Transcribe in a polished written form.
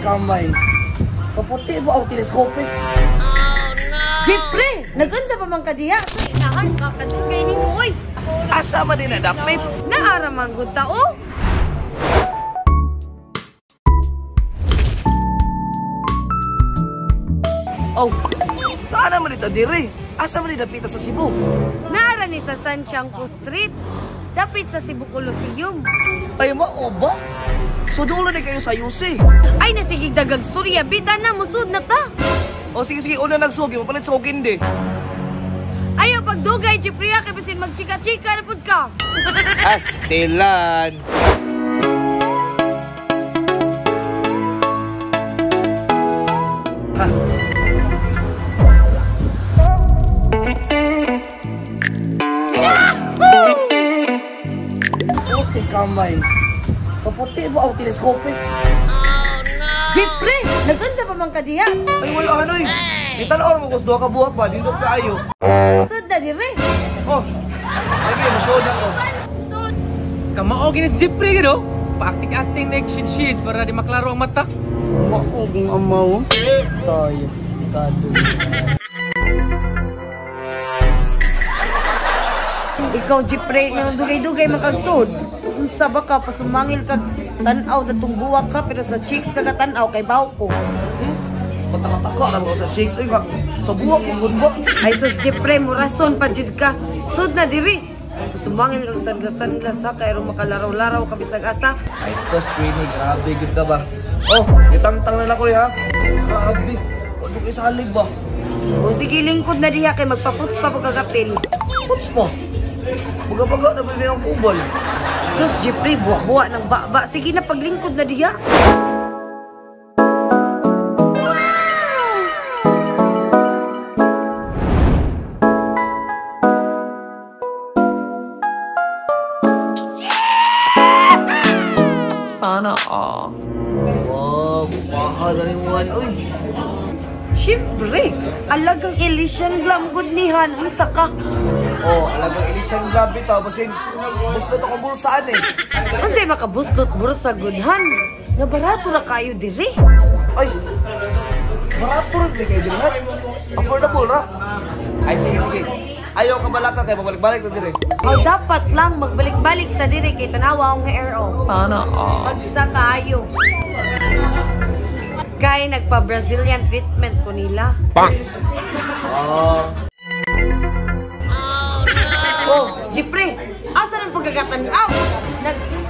Kamay. Kaputi ba ang telescopic? Jeffrey, nagunsa pa man ka diha? Nahan ka kadugay nimo oy. Asa man din na dapit? Naara man gud ta oh. Oh, naara man dito dire. Asa man din dapita sa Cebu? Naara ni sa San Chanco Street. Dapit sa Cebu Coliseum. Ay, mao ba? So dulo na kayo sa UC. Ay, nasigig dagang storya. Bita na, musud na ta. O sige, sige, una nagsugi. Mapalit sa kindi. Ayaw pagdugay, Jeffrey, kay bisin magchika-chika na pud ka. Astilan! Ha? Puti kamay. Kaputi ba ang telescopic? Oh, no! Jeffrey, nagunsa pa man ka diha? Ay, wala anoy. Itanaw mo kus duha ka buhak ba? Dindot kaayo. Sud na dire. Oh. Lagi musod ako. Kamao gini si Jeffrey gino. Pa-acting-acting next shit sheets para di maklaro ang mata. Maugong amaw. Tayo, kado. Ikaw, Jeffrey, nang dugay-dugay makagsud. Unsa ba ka pasumangil kag tan-aw datong buwak ka pero sa cheeks ka tan-aw kay baw ko. Pataka-taka na sa cheeks ay sa buwak mong ba? Ay sus Jeffrey, mo rason pa jud ka. Sud na diri. Pasumangil kag sandlas-sandlas ha kay aron makalaraw-laraw ka bisag asa. Ay sus, Queenie, grabe gud ka ba? Oh, gitangtang na nako ha. Grabe. Wa kay salig ba? O sige, lingkod na diha kay magpaputs pa pud kagapil. Puts mo. Baga-baga na ba ang kubol? Sus, Jeffrey, buwa-buwa ng baba. Sige na, paglingkod na diya. Sana all. Wow, mahal na rin one, uy. Siyempre, alagang Elysian Glam good nihan. Unsa ka? Oh, alagang Elysian Glam bitaw. Basin, buslot akong bulsaan eh. Unsay makabuslot bulsa gudhan? Nga barato ra kayo diri. Ay, barato ra kayo diri ha? Affordable ra. Ay, sige, sige. Ayaw ka balaka kay magbalik-balik na diri. Oh, dapat lang magbalik-balik ta diri kay tanawa ang hair oh. Sana all. Pagsa kaayo. Kay nagpa-Brazilian treatment ko nila. Bang! Ah. Oh, Jeffrey, asa nang pagkakatanaw? Nag-chika